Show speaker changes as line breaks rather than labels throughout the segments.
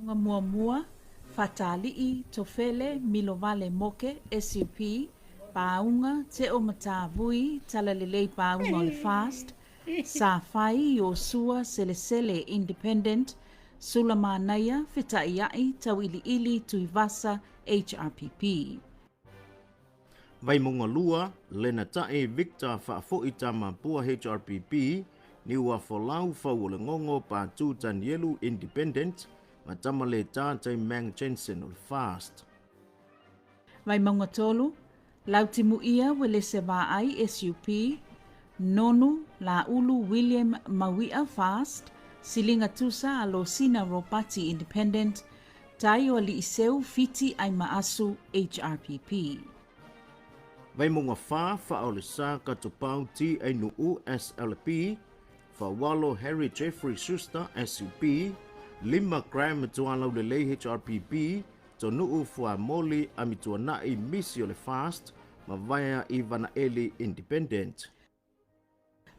Muamua, Fatalii, Tofele, Milovale Moke, SUP, Pāuga, Teo Matavui, Talalelei Pāuga o le FAST, Safai, Iosua, Selesele, Independent, Sulamanaia, Fetaiai, Tauiliili, Tuivasa, HRPP.
Vaimauga 2, Lenatai Victor Faafoi Tamapua HRPP, Niuafolau Fauolegogo Patu Tanielu Independent, ma Tamaleta Taimang Jensen o le FAST.
Vaimauga 3, Lautimuia Uelese Vaai SUP, Nonu Laulu William Mauia FAST, Siliga Tusa Alosina Ropati Independent, Taio Aliiseu Fiti Aimaasu HRPP.
Vaimauga 4, Faaolesa Katopau T Ainuu SLP, Faualo Harry Jeffrey Schuster SUP, Lima Graham Tualaulelei HRPP, Tonuu Fuamoli Amituanai Misi o le FAST, ma Vaea Ivanaeli Independent.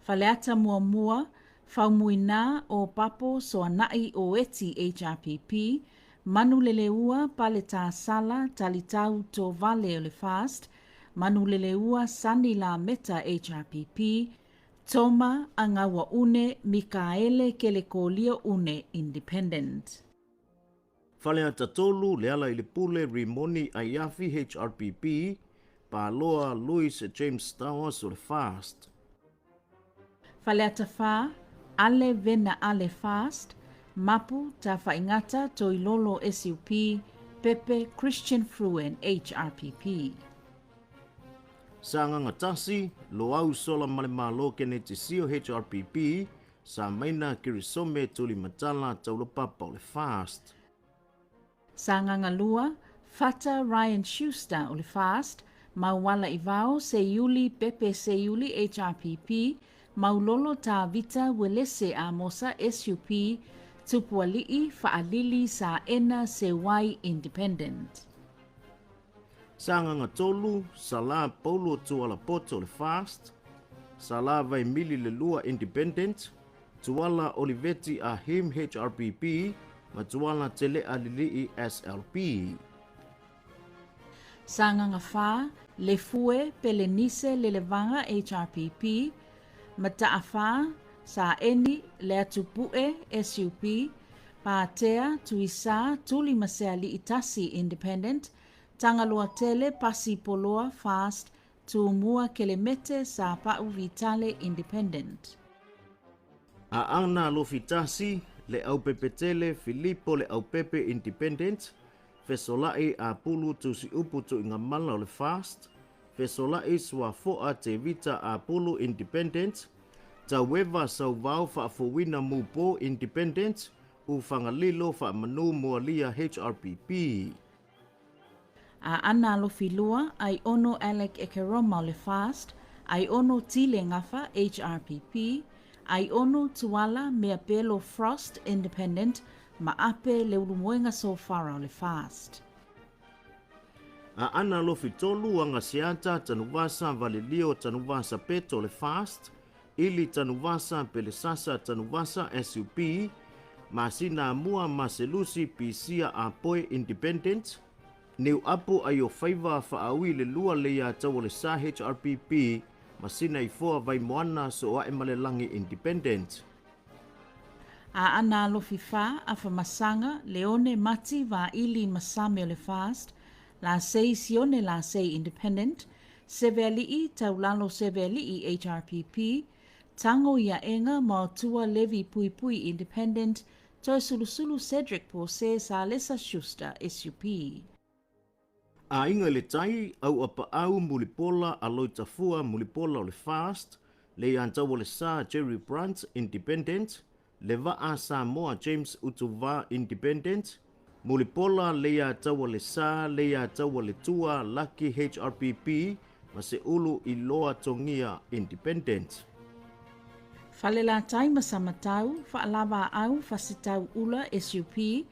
Faleata 1, Faumuina o Papo Soanai o Eti HRPP, Manuleleua Paletāsala Talitau Tovale o le FAST, Manuleleua Sani Lameta HRPP, Toma Angauaune Mikaele Kelekolio Une Independent.
Faleata 3, Lealailepule Rimoni Aiafi HRPP, Paloa Louis James Towers o le FAST.
Faleata 4, Ale Vena Ale FAST, Mapu Tafaigata Toilolo SUP, Pepe Christian Fruen HRPP.
Sagaga 1, Loau Sola Malemalo Keneti Sio HRPP, Samaina Kirisome Tulimatala Taulapapa o le FAST.
Sagaga 2, Fata Ryan Schuster o le FAST, Mauala Ivao Seiuli Pepe Seiuli HRPP, Maulolo Tavita Welese Amosa SUP, Tupuali'i Fa'alili Sa'ena Sewai Independent.
Sagaga 3, Sala Paulo Tualapoto o le FAST, Sala Vaimili Lelua Independent, Tuala Oliveti Ahim HRPP, ma Tuala Telea Lili'i SLP.
Sagaga 4, Lefue Pelenise Lelevaga HRPP, Mata'afa Sa'eni Leatupu'e SUP, Patea Tuisa Tuli Maseali'i Tasi Independent, Tagaloa Tele Pasi Poloa FAST, Tumua Kelemete Sapa'u Vitale Independent.
Aana Alofi 1, Le Aupepetele Filipo Le Aupepe Independent, Fesola'i Apulu Tusiupu Tuigamala o le FAST, Fesola'i Suafo'a Tevita Apulu Independent, Taueva Sauvao Fa'afouina Mupo Independent, Ufagalilo Fa'amanu Moalia HRPP.
Aana Alofi 2, Aiono Alec Ekeroma o le FAST, Aiono Tile Gafa HRPP, Aiono Tuala Meapelo Frost Independent, Ma'ape Leulumoega Sofara o le FAST.
Aana Alofi 3, Agaseata Tanuvasa Valelio Tanuvasa Peto o le FAST, Ili Tanuvasa Pelesasa Tanuvasa SUP, Masina Mua Maselusi Pisia Apoe Independent, Niuapu Aiofaiva Faaui le Lua Leiataualesa HRPP, Masina Ifoa Vaimoana Sooaemalelagi Independent.
Aana Alofi 4, Afamasaga, Leone Mati Vaili Masame o le FAST, Lasei Sione Lasei Independent, Seveali'i Taulalo Seveali'i HRPP, Tago Iaega Maotua Levi Puipui Independent, Toesulusulu Cedric Pose Salesa Schuster SUP.
Aiga i le Tai, Auapaau Mulipola Aloitafua Mulipola o le FAST, Leiataualesa Jerry Brunt Independent, Levaa Samoa James Utuva Independent, Mulipola Leiataualesa Leiataualetua Lucky HRPP, ma Seulu Iloa Togia Independent.
Falelatai ma Samatau, Faalavaau Fasitauula SUP,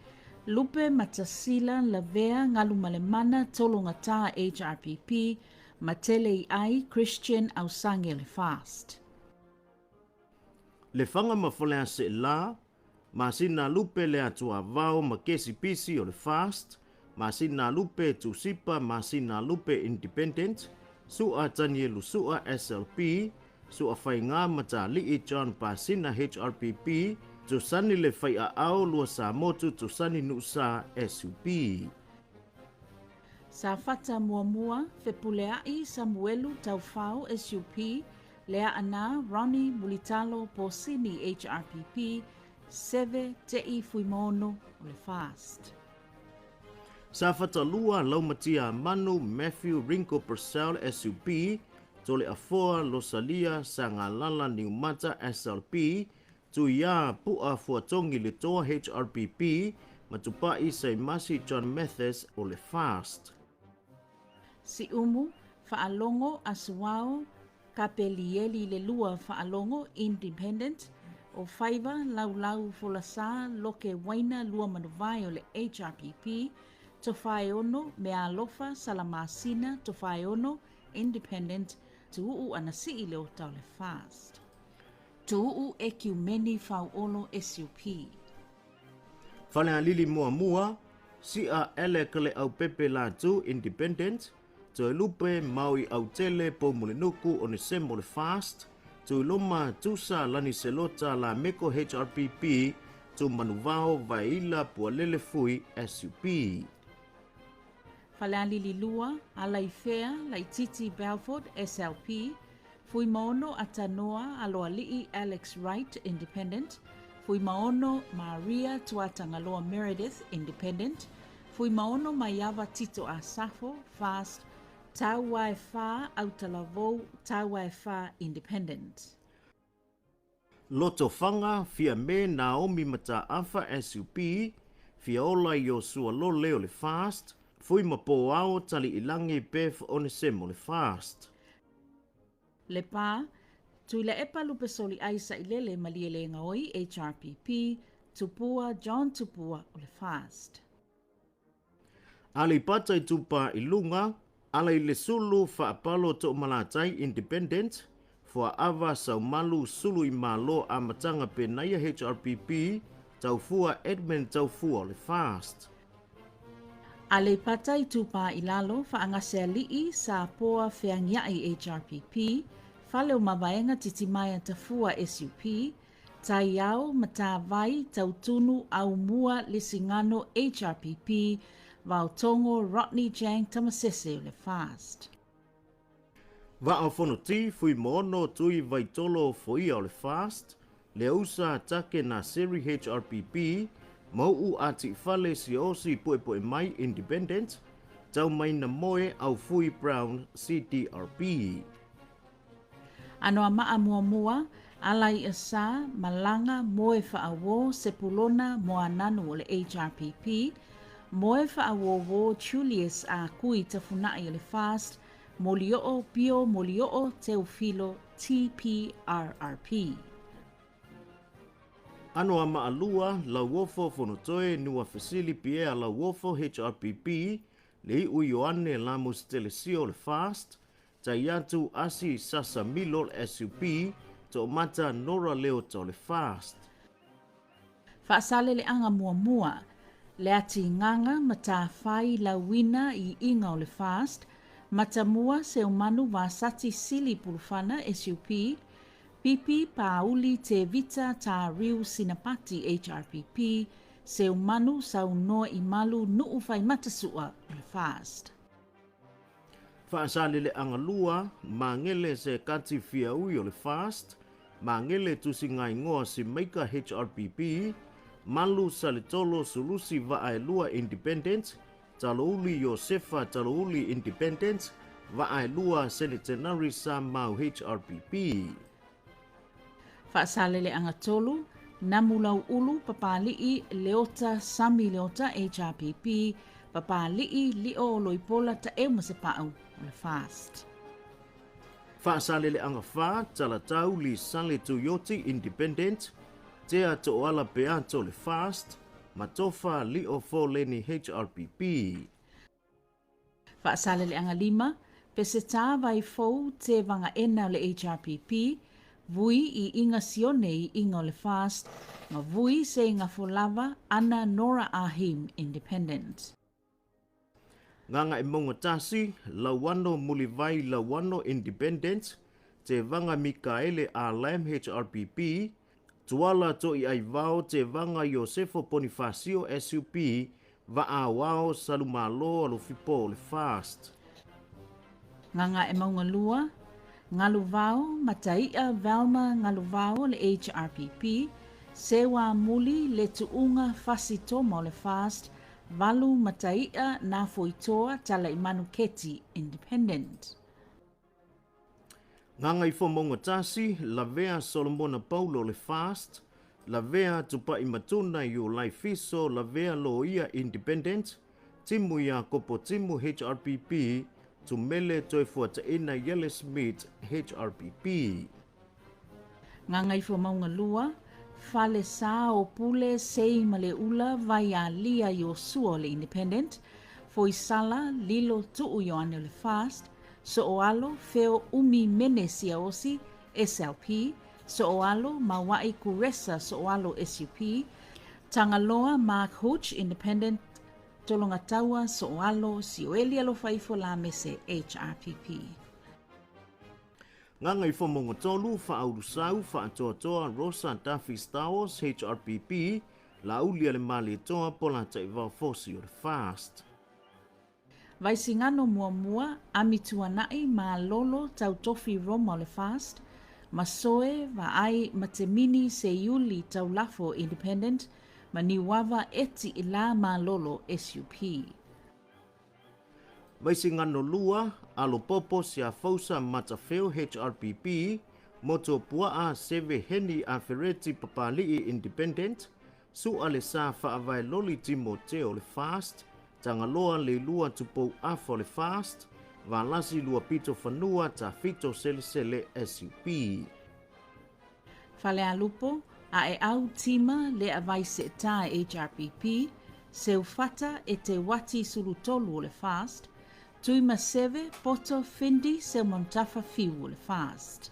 Lupe Matasila Lavea Galumalemana Tologata HRPP, Matele Ai Christian Ausage o le FAST.
Lefaga ma Faleaseela, Masina Lupe Leatuavao ma Kesi Pisi o le FAST, Masina Lupe Tusipa Masina Lupe Independent, Su'a Tanielu Su'a SLP, Su'a Faiga Matali'i John Pasina HRPP, Tusani Le Fai'aao Lua Samotu Tusani Nu'usa SUP.
Safata Muamua, Fepulea'i Samuelu Taufao SUP, Leaana Ronnie Mulitalo Posini HRPP, Seve Te'i Fuimaono o le FAST.
Safata 2, Laumatia Manu Matthew Ringo Purcell SUP, Toleafoa Losalia Sagalala Niumata SLP, Tuia Pu'a Fuatongi Letoa HRPP, Matupa'i Saimasi John Mathis o le FAST.
Siumu, Faalogo Asuao Kapelieli le Lua Faalogo Independent, o Faiva Laulau Folasa Loke Waina Lua Manuvae o le HRPP, Tofaeono Mealofa Salamasina Tofaeono Independent, Tu'u Anasi'i Leota o le FAST. Tu'u Ekiumeni Fau'olo SUP.
Falealili Muamua, Si'a Alec Leaupepe Latu Independent, Toelupe Maui Autele Poumulinuku Onesemo le FAST, Tuiloma Tusa Laniselota Lameko HRPP, Tumanuvao Vaila Pualele Fui SUP.
Falealili 2, Alaifea Laititi Belford SLP, Fuimaono Atanoa Aloali'i Alex Wright Independent, Fuimaono Maria Tuatagaloa Meredith Independent, Fuimaono Maiava Tito Asafo FAST, Tauaefa Autalavou Tauaefa Independent.
Lotofaga Fiame Naomi Mata'afa SUP, Fiaola Iosua Lole o le FAST, Fuimapoao Tali'ilagi Bev Onesemo le FAST.
Lepa, Tuilaepa Lupesoli'ai Sa'ilele Malielegaoi HRPP, Tupua John Tupua o le FAST.
Aleipata Itupa i Luga, Alailesulu Faapalo To'omalatai Independent, Fuaava Saumalu Suluimalo Amataga Penaia HRPP, Taufua Edmund Taufua o le FAST.
Aleipata Itupa i Lalo, Fa'agaseali'i Sapoa Feagia'i HRPP, Faleomavaega Titimaea Tafua SUP, Taiao Matavai Tautunu Aumua Lisigano HRPP, Vaotogo Rodney Jang Tamasese o le FAST.
Vaa o Fonoti, Fuimaono Tui Vaitolo Foia o le FAST, Leausa Take Naseri HRPP, Mau'u Ati'ifale Siaosi Puepuemai Independent, Taumainamoe Aufui Brown CDRP.
Anoamaa Muamua, Alaiasa Malaga Moefaauo Sepulona Moananu o le HRPP, Moefaauouo Julius Akui Tafuna'i o le FAST, Molio'o Pio Molio'o Teufilo TPRRP.
Anoamaa 2, Lauofo Fonotoe Nuafesili Pierre Lauofo HRPP, Lei'u Ioane Lamus Telesio le FAST, Taiatu Asi Sasa Milo le SUP, To'omata Nora Leota o le FAST.
Faasaleleaga Muamua, Leatigaga Matafai Lauina i Iga o le FAST, Matamua Seumanu Vasati Sili Pulufana SUP, Pipi Pauli Tevita Tariu Sinapati HRPP, Seumanu Saunoa Imalu Nu'u Faimata Su'a o le FAST.
Faasaleleaga 2, Magele Sekati Fiaui o le FAST, Magele Tusigaigoa Simaika HRPP, Malu Saletolo Sulusi Va'aelua Independent, Talouli Iosefa Talouli Independent, Va'aelua Senetenari Samau HRPP.
Faasaleleaga 3, Namulau'ulu Papali'i Leota Sami Leota HRPP, Papali'i Lio Loipola Ta'eu Masepa'u o le FAST.
Faasaleleaga 4, Talatauli Sale Tuioti Independent, Tea To'oala Peato le FAST, Matofa Lio Foleni HRPP.
Faasaleleaga 5, Peseta Vaifou Te Vagaena o le HRPP, Vui i Iga Sione i Iga o le Fast, ma Vui Seigafolava Ana Nora Ahim Independent.
Gagaemauga 1, Lauano Mulivai Lauano Independent, Tevaga Mikaele A Lam HRPP, Tuala Toiaivao Tevaga Iosefo Ponifasio SUP, Vaaoao Salumalo Alofipo o le Fast.
Gagaemauga 2, Galuvao Matai'a Velma Galuvao o le HRPP, Sewa Muli Le Tuuga Fasi Toma o le Fast, Valu Matai'a Nafoitoa Talaimanu Keti Independent.
Gagaifomauga 1, Lavea Solomona Paulo o le Fast, Lavea Tupai Matuna Iolai Fiso Lavea Loia Independent, Timu Iakopo Timu HRPP, Tumele Toefuataiina Iele Smith HRPP.
Gagaifomauga 2, Falesa o Pule Sei Maleula Vaialia Iosua o le Independent, Foisala Lilo Tuu Ioane o le Fast, So'oalo Feo Umi Mene Siaosi SLP, So'oalo Maua'i Kuresa So'oalo SUP, Tagaloa Mark Hooch Independent, Tologataua So'oalo Sioeli Alofaifo Lamese HRPP.
Gagaifomauga 3, Faaulusau Faatoatoa Rosa Daffy Stowers HRPP, Laaulialemalietoa Polataivao Fosi o le Fast.
Vaisigano 1, Amituana'i Malolo Tautofi Roma o le Fast, Masoe Vaai Matemini Seiuli Taulafo Independent, ma Niuava Eti Ila Malolo SUP.
Vaisigano 2, Alopopo Siafousa Matafeo HRPP, Moto Pua'a Seve Heni Afereti Papali'i Independent, Su'a Le Sa Faavaeloli Timoteo o le Fast, Tagaloa Leilua Tupou Afa o le Fast, Valasi Luapito Fanua Tafito Selesele SUP.
Falealupo, Aeau Tima Leavaiseta HRPP, Seufata Eteuati Sulutolu o le Fast, Tuimaseve Poto Findi Seumanutafa Fiu o le Fast.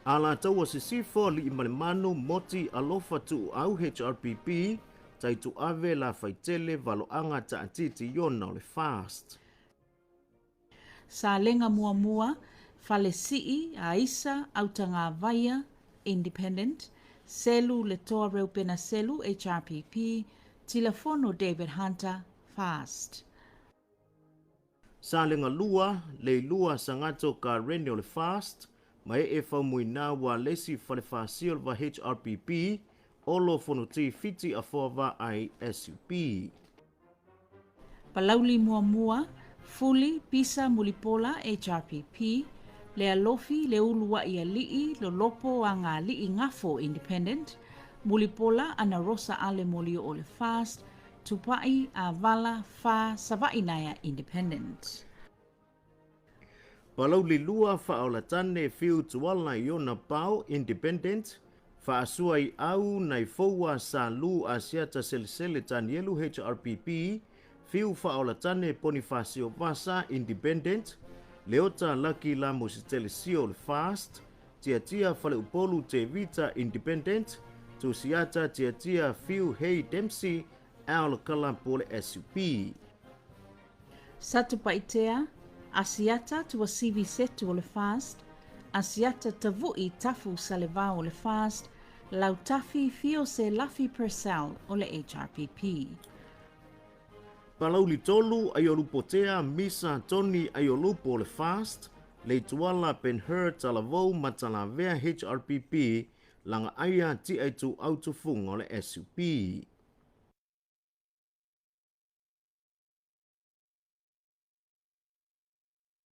Alataua Sisifo, Aliimalemanu Moti Alofa Tuuau HRPP, Taituave Lafaitele Valoaga Taatiti Iona o le Fast.
Salega 1, Falesi'i Aisa Autagavaia Independent, Selu Letoa Reupena Selu HRPP, Tilafono David Hunter Fast.
Salega 2, Leilua Sagato Kareni o le Fast, Mae'e Faumuina Ualesi Falefaasia o le Va HRPP, Olo Fonoti Fiti Afoa Vaai SUP.
Palauli 1, Fuli Pisa Mulipola HRPP, Lealofi Leulua'i Ali'i Lolopo Agali'i Gafo Independent, Mulipola Ana Rosa Ale Molio o le Fast, Tupa'i Avala Fa Sava'i Naea Independent.
Palauli 2, Faaolatane Fiu Tuala Iona Pao Independent, Faasuaiau Naifoua Salu Asiata Selesele Tanielu HRPP, Fiu Faaolatane Ponifasio Vasa Independent, Leota Laki Lamositele Sio o le Fast, Tiatia Faleupolu Tevita Independent, Tusiata Tiatia Fiu Hei Dempsey Al Kalapo o le SUP.
Satupaitea, Asiata Tuasivi Setu o le Fast, Asiata Tavu'i Tafu Salevao o le Fast, Lautafi Fio Selafi Purcell o le HRPP.
Palauli 3, Aiolupotea Misa Tony Aiolupo o le Fast, Leituala Ben-Hur Talavou Matalavea HRPP, Lagaaia Tiaituau Tufuga o le SUP.